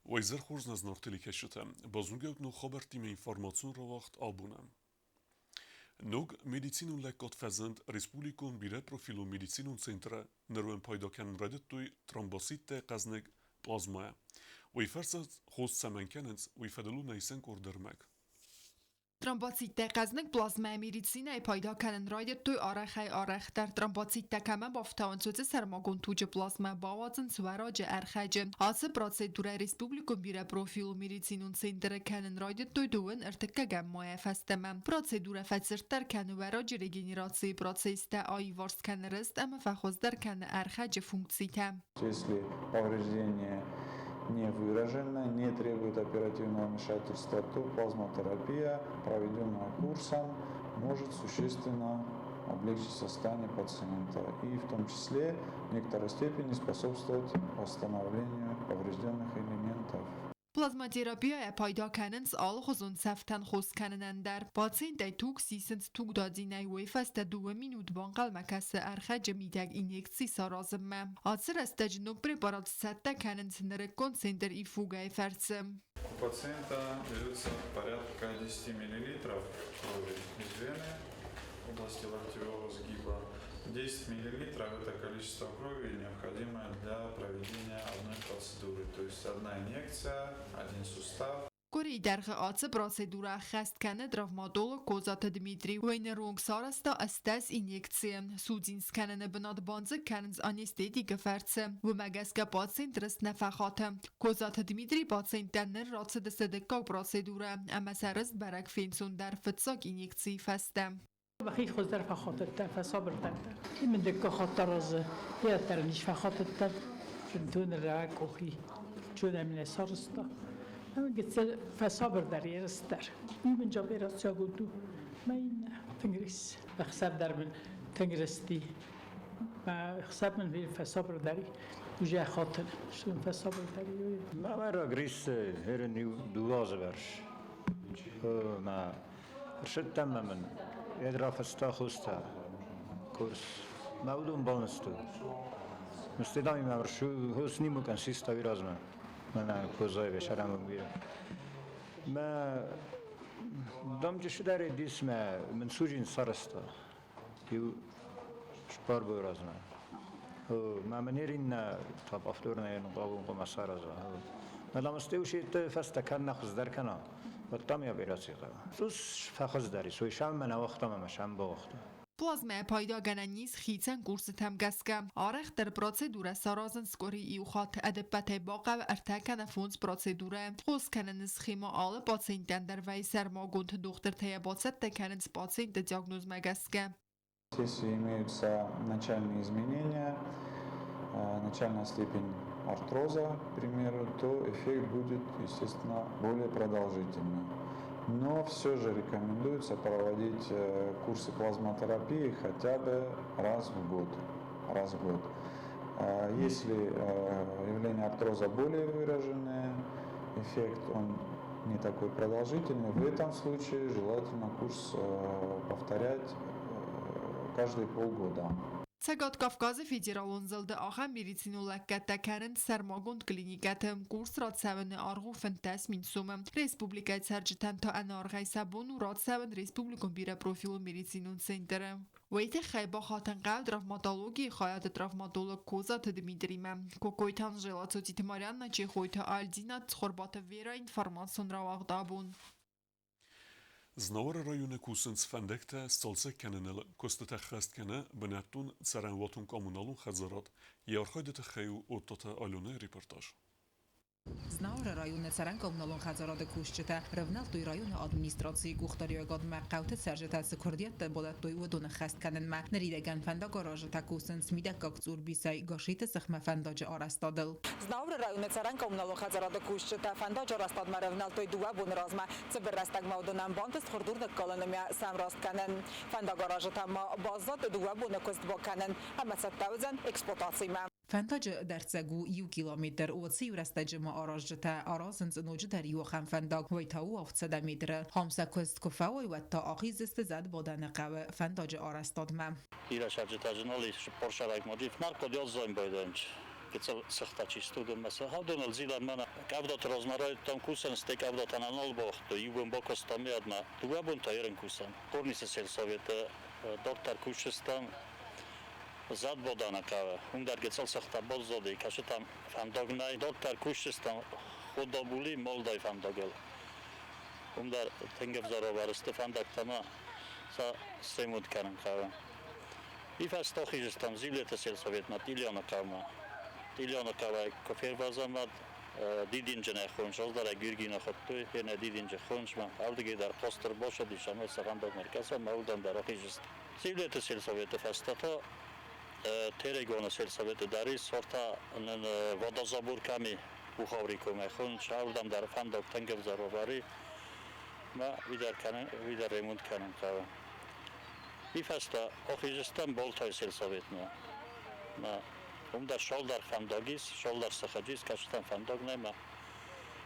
Уӕ изӕр хорз, нӕ зынаргъ телекӕсджытӕ! Базонгӕ ут ног хабӕрттимӕ информацион рауагъд абоны. Ног медицинон лӕггад фӕзынд республикон бирӕпрофилон медицинон центры. Ныр уӕм пайда кӕнын райдыдтой тромбоциттӕй хъӕзныг плазмӕ. Уый фӕрцы хос цӕмӕн кӕнынц, уый фӕдыл у нӕ исӕн къорд ӕрмӕг. Тромбоциттӕй хъӕзныг плазмӕ медицинӕйы пайда кӕнын райдыдтой арӕхӕй-арӕхдӕр. Тромбоциттӕ кӕмӕ бафтауынц, уыцы сӕрмагонд туджы плазмӕ бауадзынц уӕраджы ӕрхӕджы. Ацы процедурӕ республикон бирӕпрофилон медицинон центры кӕнын райдыдтой дыууын ӕртыккӕгӕм майӕ фӕстӕмӕ. Процедурӕ фӕцырддӕр кӕны уӕраджы регенерацийы процесстӕ, аиварс кӕны рыст ӕмӕ фӕхуыздӕр кӕны ӕрхӕджы функцитӕ. Если повреждение не выражено, не требует оперативного вмешательства, то плазмотерапия, проведенная курсом, может существенно облегчить состояние пациента и в том числе в некоторой степени способствовать восстановлению поврежденных элементов. Плазмотерапияйӕ пайда кӕнынц алыхуызон цӕфтӕн хос кӕнынӕн дӕр. Пациенттӕй туг сисынц тугдадзинӕй, уый фӕстӕ дыууӕ минут банхъӕлмӕ кӕсы ӕрхӕджы мидӕг инъекци саразынмӕ. Ацы рӕстӕджы ног препарат сцӕттӕ кӕнынц нырыккон центр ИФУГ-ӕй фӕрцы. У пациента берется порядка 10 миллилитров крови из вены в области локтевого сгиба. 10 миллилитров – это количество крови, необходимое для проведения одной процедуры. То есть одна инъекция, один сустав. Къуырийы дӕргъы ацы процедурӕ ӕххӕст кӕны травматолог Козаты Дмитрий. Уый ныронг сарӕзта 18 инъекцийы. Судзин скӕныны бынат бандзыг кӕнынц анестетикы фӕрцы. Уымӕ гӕсгӕ пациент рыст нӕ фӕхаты. Козаты Дмитрий пациенттӕн ныр рацыдысты дыккаг процедурӕ ӕмӕ сӕ рыст бӕрӕг фенцондӕр фыццаг инъекцийы фӕстӕ. Мӕхи хуыздӕр фӕхатыдтӕн, фӕсабырдӕн. Мын дыккаг хатт аразы, йӕ дӕр низ фӕхатыдтӕн. Бынтон раг къухи чонӕ мын сарӕзта. Ӕмӕ гыццыл фӕсабырдӕр ерыс дӕр. Уый мын операциягонд у. Мӕ иннӕ тынг рисс. Ӕхсӕв дӕр мын тынг рысти. Мӕ ӕхсӕв мын фӕсабырдӕр уже хатын, что фӕсабырдӕр. Мӕ раг риссы херын иу дыууӕ азы бӕрц. Мӕ Ӕрсадтам ма мын ӕд рафыста хостӕ курс. Мӕ уыдон балнысты. Мыстедами мӕ хос нимукан систа размӕ. Мӕнӕ козаеве шарамын бирӕ. Мӕ дамджы дӕр дис мӕ мын сужин сарӕзта. Иу цыппар бой размӕ. Мӕ мын ериннӕ та повторно хъавын хъуамӕ сараза. Мӕ ламысты ушетты фӕстӕ кӕннӕ хуыздӕр кӕна, уӕдта ми операци хъӕуы. Цъус фӕхуыздӕр ис, уый сӕм мӕ нӕ уагъта ӕмӕ сӕм бауагъта. Плазмӕйӕ пайдагӕнӕн ис хицӕн курсытӕм гӕсгӕ. Арӕхдӕр процедурӕ саразынц къуыри иу хатт, ӕдӕппӕтӕй бахъӕуы ӕртӕ кӕнӕ фондз процедурӕйы. Хос кӕныны схемӕ алы пациенттӕн дӕр вӕййы сӕрмагонд. Дохтыртӕ йӕ бацӕттӕ кӕнынц пациентты диагнозмӕ гӕсгӕ. Если имеются начальные изменения, начальная степень артроза, к примеру, то эффект будет, естественно, более продолжительный. Но все же рекомендуется проводить курсы плазмотерапии хотя бы раз в год. Раз в год. Если явление артроза более выраженное, эффект он не такой продолжительный, в этом случае желательно курс повторять каждые полгода. Цӕгат Кавказы федералон зылды ахӕм медицинон лӕггӕдтӕ кӕнынц сӕрмагонд клиникӕты. Курс рацӕуыны аргъ у 15 000 сомы. Республикӕйы цӕрджытӕн та ӕнӕаргъӕй сӕ бон у рацӕуын республикон бирӕпрофилон медицинон центры. Уый тыххӕй бахатын хъӕуы травматологийы хайады травматолог Козаты Дмитримӕ. Кокойты Анжела, Цоциты Марианна, Чехойты Альдина, Цхуырбаты Вера информацион рауагъд абон. Знауыры районы кусынц фӕндӕгтӕ сцалцӕг кӕныныл, куыстытӕ ӕххӕст кӕны бынӕттон цӕрӕнуатон-коммуналон хӕдзарад. Йӕ архайды тыххӕй у Оттоты Аленӕйы репортаж. Знауыры районы цӕрӕн-коммуналон хӕдзарады кусджытӕ рывнӕлдтой районы администрацийы къухдариуӕгадмӕ хъӕуты цӕрджытӕ цы куырдиӕттӕ балӕвӕрдтой, уыдоны ӕххӕст кӕнынмӕ. Ныридӕгӕн фӕндагаразджытӕ кусынц мидӕггаг Цъурбисӕй Гаситы сыхмӕ фӕндаджы арӕзтадыл. Знауыры районы цӕрӕн-коммуналон хӕдзарады кусджытӕ фӕндаджы арӕзтадмӕ рӕвнӕлдтой дыууӕ боны размӕ. Цыбыр рӕстӕгмӕ уыдонӕн бантыст хуырдур ныккалынмӕ сӕмраст кӕнын. Фӕндагаразджытӕм ма баззад дыууӕ боны куыст бакӕнын ӕмӕ цӕттӕ уыдзӕн эксплуатацимӕ. Фӕндаджы дӕрддзӕг у иу километр. Уыцы иу рӕстӕджы ма аразджытӕ аразынц ноджыдӕр иу ахӕм фӕндаг, уый та у 700 метры. Ам сӕ куыст куы фӕуой, уӕд та ахиздзысты Зӕдбадӕны хъӕуы фӕндаджы арӕзтадмӕ. Бирӕ цӕрджытӕ дзы нал ис, цыппор сӕрӕгмӕ. Наркодиодзойн байдайынц. Гыццыл цыхта чи сты, уыдонмӕ сӕ уыдоныл зилӕн мӕнӕ къӕвдаты размӕ райдыдтам кусӕн, стӕй къӕвдатӕ нӕ нал бауагътой, иу бон бакуыстам миадмӕ, 2 бон та ерын кусӕм. Хъорнисы сельсоветы дарддӕр кусджыстӕм Зӕдбадӕны хъӕуы, уым дӕр гыццыл цыхта баззади, кӕсытӕм фӕндаг нӕй. Дарддӕр кусджыстӕм Худабули Молдайы фӕндагыл. Уым дӕр тынг ӕвзӕр уавӕры сты фӕндӕгтӕ ӕмӕ сӕ сремонт кӕнын хъӕуы. Уый фӕстӕ ахизыстӕм Зилеты сельсоветмӕ, Тъилианы хъӕумӕ. Тъилианы хъӕуӕй куы фервӕзӕм, уӕд Дидинджынӕй хонс, раздӕр Георгий хуыдтой, фенӕ Дидинджы хонсмӕ. Ардыгӕй дӕр хъостыр басадис ӕмӕ сӕ фӕндагмӕ ӕркӕсӕм, ӕмӕ уырдӕм дӕр ахизыстӕм. Зилеты сельсоветы фӕстӕ та Терегоны сельсоветы дӕр ис, сорта нын водозабор кӕми Бухаури комӕй хонс, ардӕм дӕр фӕндаг тынг ӕвзӕр уавӕри мӕ уый кӕнын, уый дӕр ремонт кӕнын хъӕуы. Уый фӕстӕ ахизыстӕм Болтайы сельсоветмӕ. Мӕ уым дӕр шалдар фӕндаг ис, шалдар сыхаджы ис, кӕсытӕм фӕндаг нӕй мӕ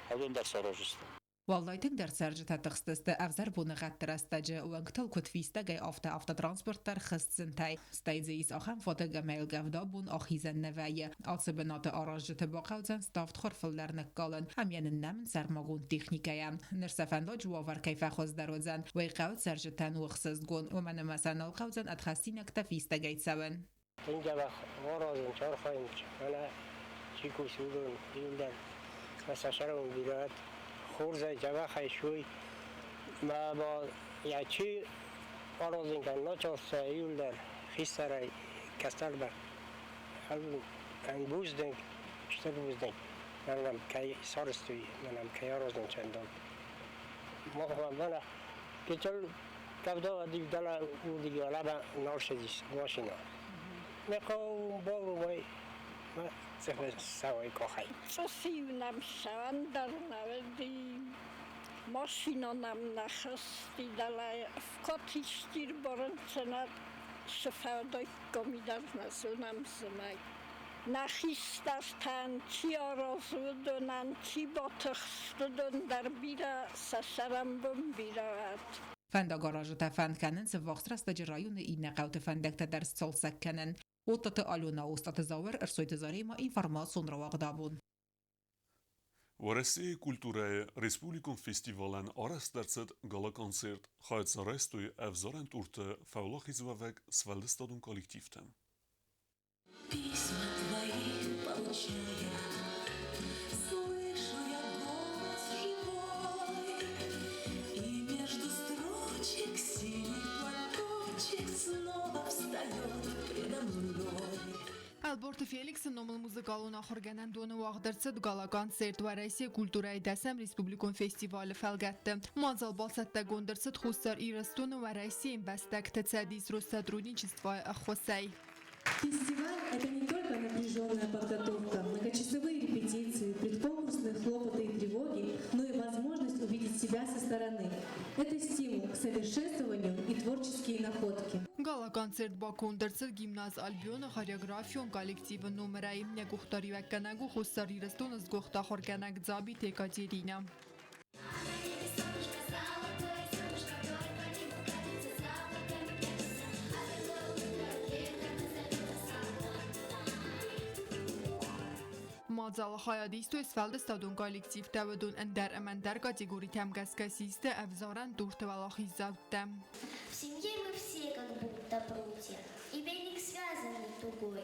адон дӕр саразысты. Уӕлдай тынгдӕр цӕрджытӕ тыхстысты ӕвзӕр боныгъӕдты рӕстӕджы, уӕнгтыл куыд фистӕгӕй, афтӕ автотранспорт дӕр хызт зынтӕй. Стӕй дзы ис ахӕм фадыг ӕмӕ йыл гӕвда бон ахизӕн нӕ вӕййы. Ацы бынаты аразджыты бахъӕудзӕн ставд хуыр фылдӕр ныккалын ӕмӕ йӕ ныннӕмын сӕрмагонд техникӕйӕ. Ныр сӕ фӕндаджы уавӕр кӕй фӕхуыздӕр уыдзӕн, уый хъӕуы цӕрджытӕн у ӕхсызгон, уымӕн ӕмӕ сӕ нал хъӕудзӕн ӕдхӕссинӕгтӕ фистӕгӕй цӕуын. Тынг дзӕбӕх аразынц, архайынц, мӕнӕ чи кусы, уыдон иуылдӕр сӕ сӕрыл бирӕ хорзӕй, дзӕбӕхӕй суой. Мӕ ба йӕ чи аразын кӕны, начальство иуылдӕр хистӕрӕй кӕстӕрмӕ бузныг, стыр бузныг, мӕнӕн кӕй сарӕзтой, мӕнӕн кӕй аразынц ӕндон. Махмӕ мӕнӕ гыццыл къӕвда дӕлӕ уырдыги алӕмӕ нал ссыдис машинӕ. Нӕ хъӕуы бауромай мӕ цӕфӕн сауӕй къахӕй. Цъус-иу нӕм ссӕуӕн дӕр нӕ уыди, машинӕ нӕм нӕ хызти, дӕлӕ ӕфкъатисти рбарынцӕнӕ сыфӕдайккам дӕр нӕ зонӕм зымӕг. Нӕ хистӕртӕн чи аразы, уыдонӕн чи батыхст, уыдон дӕр бирӕ сӕ цӕрӕнбон бирӕ уӕд. Фӕндагаразджытӕ фӕнд кӕнынц ӕввахс рӕстӕджы районы иннӕ хъӕуты фӕндӕгтӕ дӕр сцалцӕг кӕнын. Оттаты Алена, Остъаты Зауыр, Ӕрсойты Заремӕ, информацион рауагъдабон. Уӕрӕсейы культурӕйы республикон фестивалӕн арӕзт ӕрцыд гала-концерт, хайад дзы райстой ӕвзарӕн турты фӕуӕлахизуӕвӕг сфӕлдыстадон коллективтӕ. Письма твои получая, слышу я голос живой, и между строчек синий платочек снова встает предо мной. Ӕлборты Феликсы номыл музыкалон ахуыргӕнӕндоны уагъд ӕрцыд гала-концерт Уӕрӕсейы культурӕйы дӕсӕм республикон фестивалы фӕлгӕтты. Мадзал бацӕттӕгонд ӕрцыд Хуссар Ирыстоны Уӕрӕсейы ӕмбӕстӕгты цӕдис Россотрудничествойы ӕххуысӕй. Фестиваль – это не только напряженная подготовка, многочасовые репетиции, предконкурсные хлопоты и тревоги, но и возможность увидеть себя со стороны. Это стимул к совершенствованию и творческие находки. Гала-концерт баконд ӕрцыд гимназ Альбион-ы хореографион коллективы номырӕй. Йӕ къухдариуӕггӕнӕг у Хуссар Ирыстоны сгуыхт ахуыргӕнӕг Дзабиты Екатеринӕ. Мадзалы хайад истой сфӕлдыстадон коллективтӕ, уыдон ӕндӕр ӕмӕ ӕндӕр категоритӕм гӕсгӕ систы ӕвзарӕн турты уӕлахиздзӕуттӕ. В семье мы все как будто прутья, и веник связанный тугой.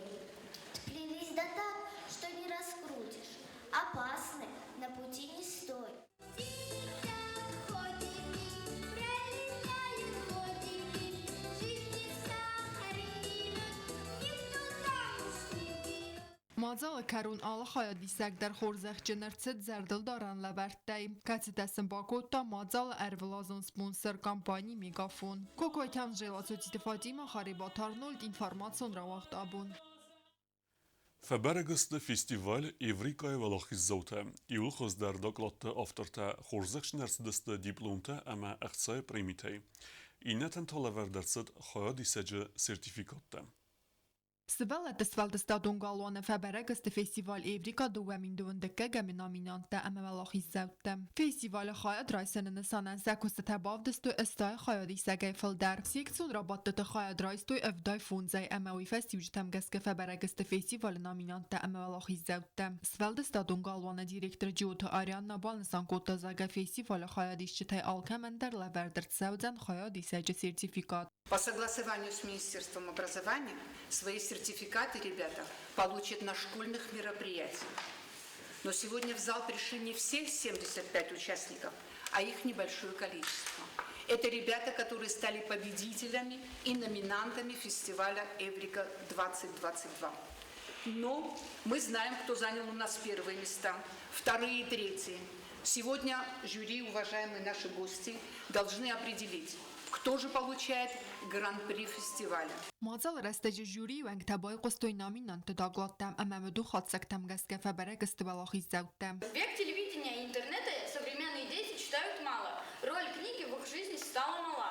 Сплелись да так, что не раскрутишь. Опасны, на пути не стой. Пролетают годики, жизнь не сахар и мед, никто замуж не берет. Мадзалы кӕрон алы хайадисӕг дӕр хорзӕхджын ӕрцыд зӕрдылдарӕн лӕвӕрттӕй, кӕцытӕ сын бакодта мадзалы ӕрвылазон спонсор компани Мегафон. Кокойты Анжела, Цоциты Фатимӕ, Харебаты Арнольд, информацион рауагъд абон. Фӕбӕрӕг сты фестиваль Эврикайы уӕлахиздзаутӕ. Иууыл хуыздӕр докладты автортӕ хорзӕхджын ӕрцыдысты дипломтӕ ӕмӕ ӕхцайы премитӕй. Иннӕтӕн та лӕвӕрд ӕрцыд хайадисӕджы сертификаттӕ. Сывӕллӕтты сфӕлдыстадон галуаны фӕбӕрӕг сты фестиваль «Эврика» 2021-ы номинанттӕ ӕмӕ уӕлахиздзӕуттӕ. Фестивалы хайад райсыны нысанӕн сӕ куыстытӕ бавдыстой 80 хайадисӕгӕй фылдӕр. Секцион рабадтыты хайад райстой 75-ӕй ӕмӕ уый фӕстиуджытӕм гӕсгӕ фӕбӕрӕг сты фестивалы номинанттӕ ӕмӕ уӕлахиздзӕуттӕ. Сфӕлдыстадон галуаны директор Джиоты Арианна банысан кодта, зӕгъгӕ, фестивалы хайадисджытӕй алкӕмӕн дӕр лӕвӕрд ӕрцӕудзӕн хайадисӕджы сертификат. По согласованию с Министерством образования свои сертификаты ребята получат на школьных мероприятиях. Но сегодня в зал пришли не все 75 участников, а их небольшое количество. Это ребята, которые стали победителями и номинантами фестиваля «Эврика-2022». Но мы знаем, кто занял у нас первые места, вторые и третьи. Сегодня жюри, уважаемые наши гости, должны определить, кто же получает гран-при фестиваля. Мадзалы рӕстӕджы жюрийы уӕнгтӕ байхъуыстой номинантты докладтӕм ӕмӕ уыдон хатдзӕгтӕм гӕсгӕ фӕбӕрӕг сты уӕлахиздзӕуттӕ. Век телевидения и интернета современные дети читают мало. Роль книги в их жизни стала мала.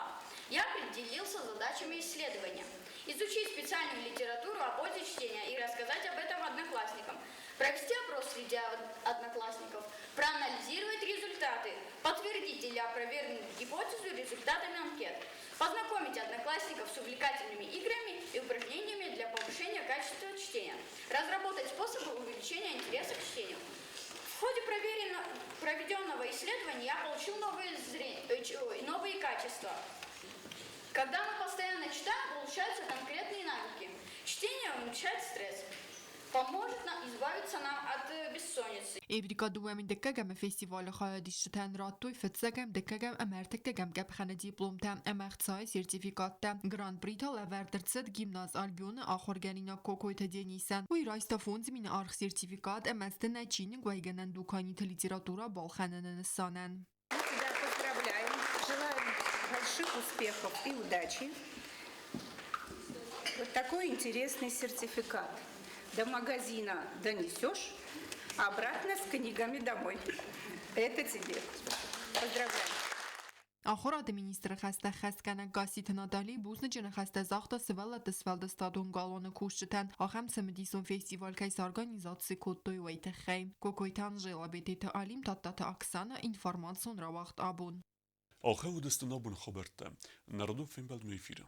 Я определился задачами исследования. Изучить специальную литературу о пользе чтения и рассказать об этом одноклассникам. Провести опрос среди одноклассников, проанализировать результаты, подтвердить или опровергнуть гипотезу результатами анкет, познакомить одноклассников с увлекательными играми и упражнениями для повышения качества чтения, разработать способы увеличения интереса к чтению. В ходе проведенного исследования я получил новые качества. Когда мы постоянно читаем, получаются конкретные навыки. Чтение уменьшает стресс, поможет нам избавиться нам от бессонницы. Эврика 2021 фестивалы хайадисджытӕн радтой фыццӕгӕм, дыккӕгӕм ӕмӕ ӕртыккӕгӕм къӕпхӕны дипломтӕ ӕмӕ ӕхцайы сертификаттӕ. Гран-при та лӕвӕрд ӕрцыд гимназ Альбион-ы ахуыргӕнинаг Кокойты Денисӕн. Уый райста 5000 аргъ сертификат ӕмӕ стынӕ чиныгуӕйгӕнӕн дуканиты литературӕ балхӕныны нысанӕн. Мы тебя поздравляем, желаем больших успехов и удачи. Вот такой интересный сертификат. До магазина донесешь, а обратно с книгами домой. Это тебе. Поздравляем. Ахуырады министры хӕстӕ ӕххӕстгӕнӕг Гасситы Натали бузныджы ныхӕстӕ загъта сывӕллӕтты сфӕлдыстадон галуаны кусджытӕн, ахӕм цымыдисон фестиваль кӕй сорганизаци кодтой, уый тыххӕй. Кокойты Анжела, Бететы Алим, Тадтаты Оксана, информацион рауагъд «Абон». Ахӕм уыдысты нӕ абоны хабӕрттӕ. Народон фембӕлдмӕ эфиры.